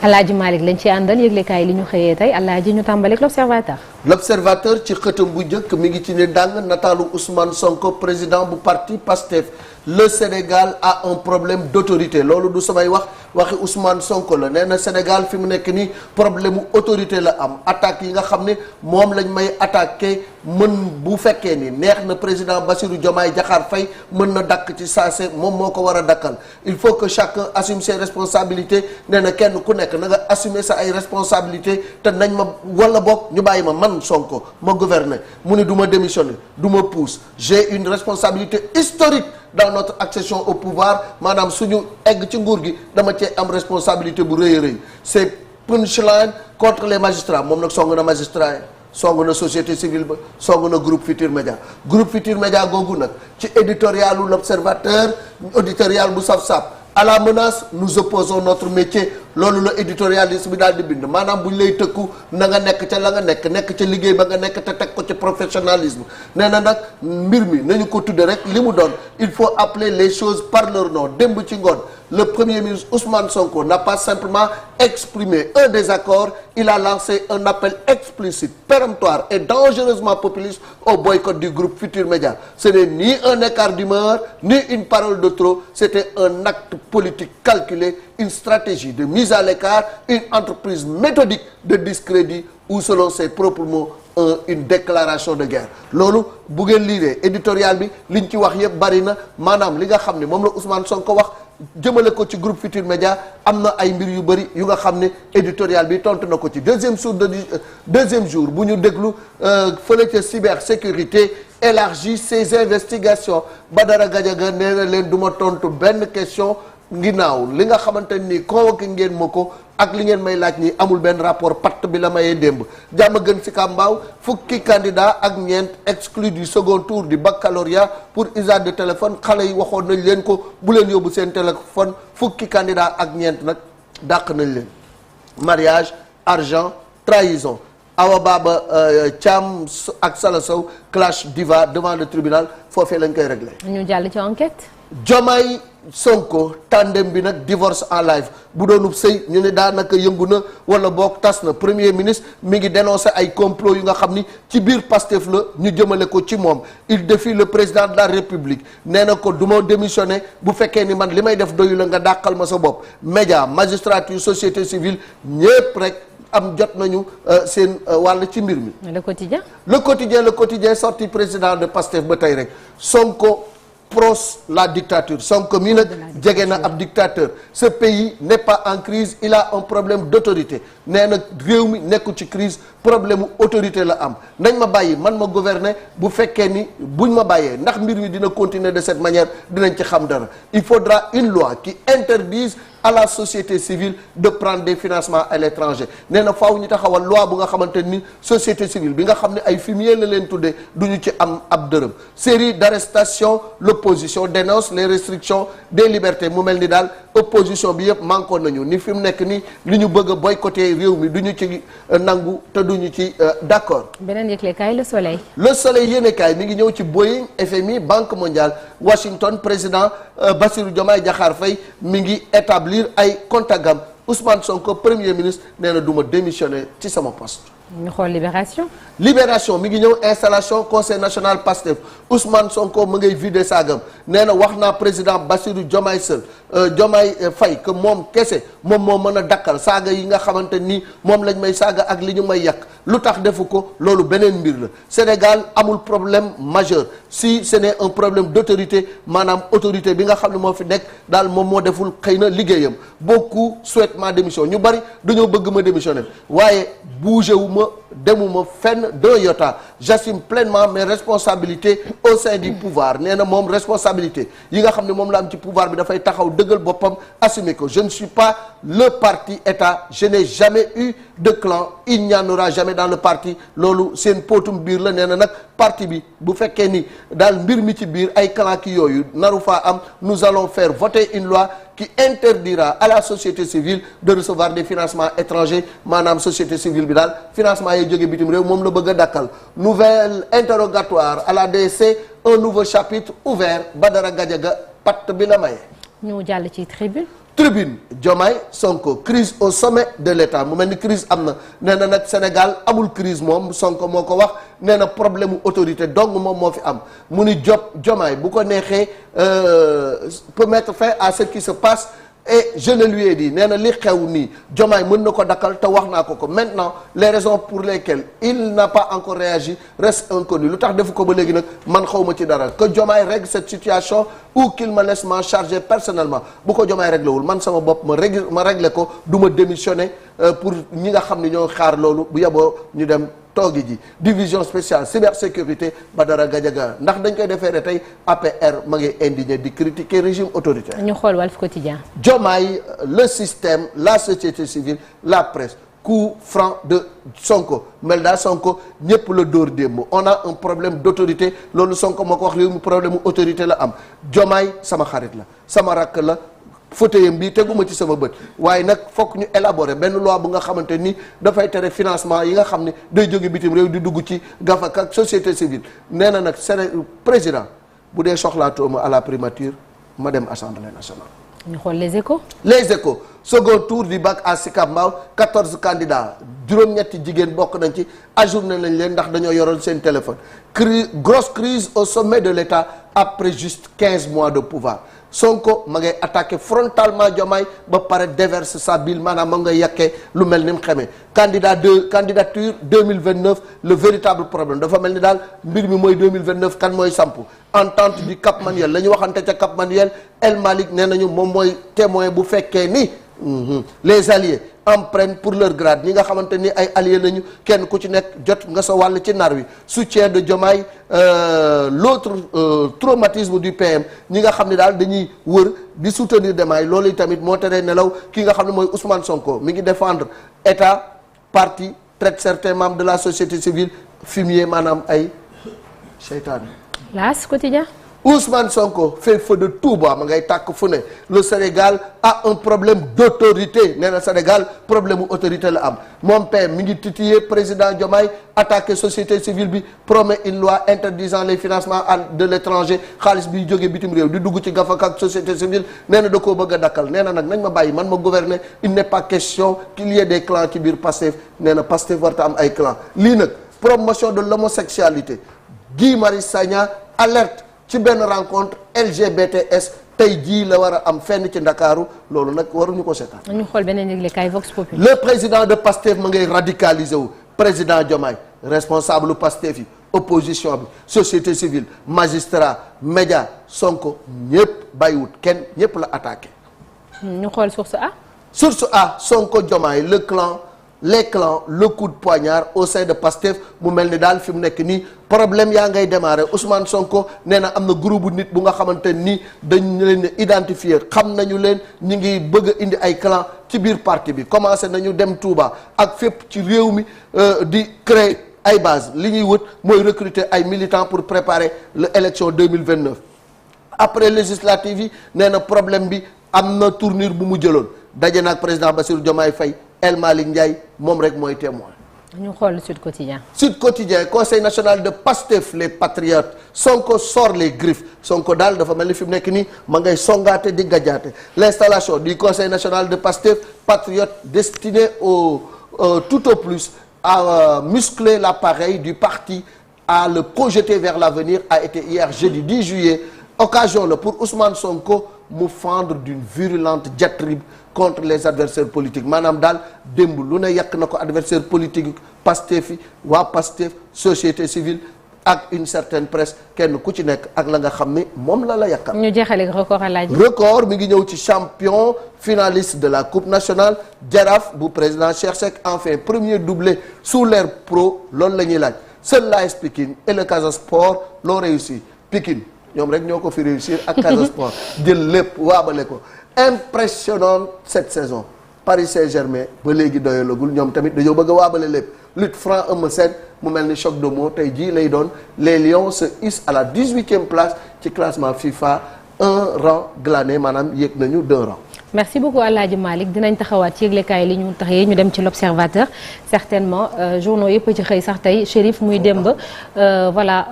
Alaaji Malick lañ ci àndal yëglekaay li ñu xëyee tey Alaaji ñu tàmbaleeg l'observateur. L'observateur ci xëtam bu njëkk mi ngi ci ne dàng nataalu Ousmane Sonko président bu parti PASTEF. Le Sénégal a un problème d'autorité loolu du samay waxi Ousmane Sonko la nee na Sénégal fi mu nekk nii problème mu autorité la am attaques yi nga xam ne moom lañ may attaqué mën bu fekkee ni neex na président Bassirou Diomaye Diakhar Faye mën na dakk ci saase moom moo ko war a dakkal il faut que chacun assume ses responsabilités nee na kenn ku nekk na nga assumer sa ay responsabilités te nañ ma wala boog ñu bàyyi ma man Sonko ma gouverner mu ni du ma démissionner du ma pousse j'ai une responsabilité historique dans notre accession au pouvoir maanaam suñu egg ci nguur gi dama cee am responsabilité bu rëy a rëy c'est punchline contre les magistrats moom nag song na magistrat yi song na société civile ba song na groupe Futurs Médias googu nag ci éditorialu l'observateur éditorial bu saf-saf à la menace nous opposons notre métier loolu la éditorialiste bi daal di bind maanaam bu ñu lay tëkku na nga nekk ca la nga nekk ca liggéey ba nga nekk te teg ko ci professionnalisme nee na nag mbir mi nañu ko tudde rek li mu doon il faut appeler les choses par leur nom démb ci ngoon le premier ministre Ousmane Sonko n'a pas simplement exprimé un désaccord il a lancé un appel explicite péremptoire et dangereusement populiste au boycott du groupe Futurs Médias ce n'est ni un écart d'humeur ni une parole de trop c'était un acte politique calculé une stratégie de mise à l'écart une entreprise méthodique de discrédit ou selon ses propres mots une déclaration de guerre loolu bu ngeen liiree éditorial bi liñ ci wax yëpp bari na maanaam li nga xam ne moom la Ousmane Sonko wax jëmale ko ci groupe Futurs Médias am na ay mbir yu bëri yu nga xam ne éditorial bi tontu na ko ci deuxième jour bu ñu déglu fële ca cybersécurité élargit ses investigations Badara Gadiaga nee na leen du ma tontu benn question ginnaaw li nga xamante ni convoqué ngeen ma ko ak li ngeen may laaj ni amul benn rapport patt bi la mayee démb jàmm gën si Kambaaw fukki candidat ak ñeent exclus du second tour du baccalauréat pour usage de téléphone xale yi waxoon nañ leen ko bu leen yóbbu seen téléphone fukki candidat ak ñeent nag dàq nañ leen mariage argent trahison Awa Baba Thiam ak Sala Sow clash diva devant le tribunal foofee lañ koy réglé. ñu jàll ci enquête. Diomaye Sonko tandem bi nag divorce en live bu doonub sëy ñu ne daanaka yëngu na wala boog tas na premier ministre mi ngi dénoncé ay complot yu nga xam ni ci biir Pastef la ñu jëmale ko ci moom il défie le président de la république nee na ko du ma démissionné bu fekkee ni man li may def doyu la nga dàqal ma sa bopp média magistrature société civile ñépp rek am jot nañu seen wàll ci mbir mi. le quotidien sorti président de Pastef ba tey rek Sonko pros la dictature Sonko mi nag jege na ab dictateur ce pays n'est pas en crise il a un problème d'autorité nee na réew mi nekkul ci crise problème mu autorité la am nañ ma bàyyi man ma gouverner bu fekkee ni buñ ma bàyyee ndax mbir mi dina continuer de cette manière dinañ ci xam dara il faudra une loi qui interdise à la société civile de prendre des financements à l'étranger nee na faaw ñu taxawal loi bu nga xamante ni société civile bi nga xam ne ay fumier la leen tuddee duñu ci am ab dërëm série d'arrestations l'opposition dénonce les restrictions des libertés mu mel ni daal opposition bi yëpp manqué nañu ni fi mu nekk ni li ñu bëgg a boycotter réew mi duñu ci nangu te duñu ci d'accord. beneen yëglekaay Le Soleil. Le Soleil yéenekaay mi ngi ñëw ci Boeing FMI Banque mondiale Washington président Bassirou Diomaye Diakhar Faye mi ngi établir ay contagam Ousmane Sonko premier ministre nee na du ma démissionner ci sama poste. ñu xool Libération mi ngi ñëw installation conseil national Pastef Ousmane Sonko mu ngay vider saagam nee na wax naa président Bassirou Diomaye Faye que moom kese moom moo mën a dakkal saaga yi nga xamante ni moom lañ may saaga ak li ñu may yàq lu tax defu ko loolu beneen mbir la Sénégal amul problème majeur si ce n'est un problème d'autorité maanaam autorité bi nga xam ne moo fi nekk daal moom moo deful xëy na liggéeyam beaucoup souhaitent ma démission ñu bari dañoo bëgg ma démissionner waaye bougé wu ma demuma fenn d'un iota j'assume pleinement mes responsabilités au sein du pouvoir nee na moom responsabilité yi nga xam ne moom la am ci pouvoir bi dafay taxaw dëggal boppam assumer ko je ne suis pas le parti état je n'ai jamais eu de clan il n'y en aura jamais dans le parti loolu seen potum biir la nee na nag parti bi bu fekkee ni daal mbir mi ci biir ay clan ki yooyu naru faa am nous allons faire voter une loi qui interdira à la société civile de recevoir des financements étrangers maanaam société civile bi daal financement yi jóge bitim réew moom la bëgg a dakkal nouvelle interrogatoire à la DSC un nouveau chapitre ouvert Badara Gadiaga patt bi la maye. ñu jàll ci tribune. Tribune Diomaye Sonko crise au sommet de l'État mu mel ni crise am na nee na nag Sénégal amul crise moom Sonko moo ko wax nee na problème mu autorité donc moom moo fi am mu ni Diomaye bu ko neexee peut mettre fin à ce qui se passe et je le lui ai dit nee na li xew nii Diomaye mën na ko dakkal te wax naa ko maintenant les raisons pour lesquelles il n'a pas encore réagi restent inconnues lu tax defu ko ba léegi nag man xawma ci dara que Diomaye règle cette situation ou qu'il me laisse m'en charger personnellement bu ko Diomaye réglé wul man sama bopp ma réglé ko du ma démissionner pour ñi nga xam ne ñoo xaar loolu bu yeboo ñu dem toogi ji division spéciale cybersécurité Badara Gadiaga ndax dañ koy defeere tey APR ma ngi indigné di critiquer régime autoritaire. ñu xool Walf Quotidien. Diomaye le système la société civile la presse coup franc de Sonko mel daal Sonko ñëpp la dóor démb on a un problème d'autorité loolu Sonko moo ko wax réew mi problème autorité la am Diomaye sama xarit la sama rakk la. fauteuil bi teguma ci sama bët waaye nag fokk ñu élaborer benn loi bu nga xamante ni dafay tere financement yi nga xam ne day jóge bitim réew di dugg ci gafak ak société civile nee na nag président bu dee soxlaatoo ma à la primature ma dem assemblée nationale. ñu xool les échos. les échos second tour du bac à Sicap Mbao 14 candidats juróom-ñetti jigéen bokk nañ ci ajourné nañ leen ndax dañoo yoroon seen téléphone grosse crise au sommet de l'État après juste 15 mois de pouvoir. Sonko ma ngay attaqué frontalement Diomaye ba pare déverse sa bile maanaam ma ngay yàkkee lu mel ni mu xamee candidature 2029 le véritable problème dafa mel ni daal mbir mi mooy 2029 kan mooy sampu entente du Cap Manuel la ñu waxante ca Cap Manuel El Malick nee nañu moom mooy témoin bu fekkee ni les alliés en prennent pour leur grade ñi nga xamante ni ay alliés lañu kenn ku ci nekk jot nga sa wàll ci nar wi soutien de Diomaye l'autre traumatisme du PM ñi nga xam ne daal dañuy wër di soutenir Diomaye loolu tamit moo teree nelaw ki nga xam ne mooy Ousmane Sonko mi ngi défendre état parti traite certains membres de la société civile fumier maanaam ay seytaan. L'As Quotidien. Ousmane Sonko fait feu de tout bois ma ngay tàkk fu ne le Sénégal a un problème d'autorité nee na Sénégal problème mu autorité la am moom PM mi ngi titiller président Diomaye attaqué société civile bi promet une loi interdisant les financements de l'étranger xaalis bi jógee bitim réew di dugg ci gafak ak société civile nee na da koo bëgg a dakkal nee na nag nañ ma bàyyi man ma gouverner il n'est pas question qu'il y ait des clans ci biir Pastef nee na Pastef warta am ay clans lii nag promotion de l'homosexualité Guy Marius Sagna alerte ci benn rencontre LGBTS tey jii la war a am fenn ci Ndakaaru loolu nag waruñu ko seetaan. ñu xool beneen yëglekaay Vox Populi. le président de Pastef ma ngay radicalisé wu président Diomaye responsable Pastef yi opposition bi société civile magistrat média Sonko ñëpp bàyyiwut kenn ñëpp la attaqué. ñu xool source A. source A Sonko Diomaye les clans le coup de poignard au sein de Pastef mu mel ni daal fi mu nekk nii problème yaa ngay démarrer Ousmane Sonko nee na am na groupe nit bu nga xamante ni dañ leen identifier xam nañu leen ñi ngi bëgg a indi ay clan ci biir parti bi commencé nañu dem Touba ak fépp ci réew mi di créer ay base li ñuy wët mooy recruter ay militants pour préparer l'élection 2029 après législative yi nee na problème bi am na tournure bu mu jëloon daje na ak président Bassirou Diomaye Faye El Malick Ndiaye moom rek mooy témoin. ñu xool Sud Quotidien. Sud Quotidien conseil national de Pastef les patriotes Sonko sort les griffes Sonko daal dafa mel ni fi mu nekk nii ma ngay songaate di gajaate l'installation du conseil national de Pastef patriote destiné au tout au plus à muscler l'appareil du parti à le projeter vers l'avenir a été hier jeudi 10 juillet occasion la pour Ousmane Sonko mu fendre d'une virulente diatribe contre les adversaires politiques maanaam daal démb lu ne yàq na ko adversaire politique Pastef yi waa Pastef société civile ak une certaine presse kenn ku ci nekk ak la nga xam ni moom la yàqal. ñu jeexale record à record mi ngi ñëw ci champion finaliste de la coupe nationale Jaraaf bu président Cheikh Seck enfin premier doublé sous l'ère pro loolu la ñuy laaj seul l'AS Pikine et le Casa Sport l'ont réussi Pikine ñoom rek ñoo ko fi réussir ak Casa Sport jël lépp waabale ko. impressionnante cette saison Paris Saint-Germain ba léegi doyalagul ñoom tamit dañoo bëgg a waabale lépp lutte franc Eumeu Sène mu mel ni choc de mots tey jii lay doon les Lions se hissent à la 18e place ci classement FIFA un rang glané maanaam yéeg nañu 2 rangs. merci beaucoup Alaaji Malick dinañ taxawaat ci yëglekaay li ñu taxee ñu dem ci l'Observateur certainement journaux yëpp ci xëy sax tey Chérif muy démb voilà.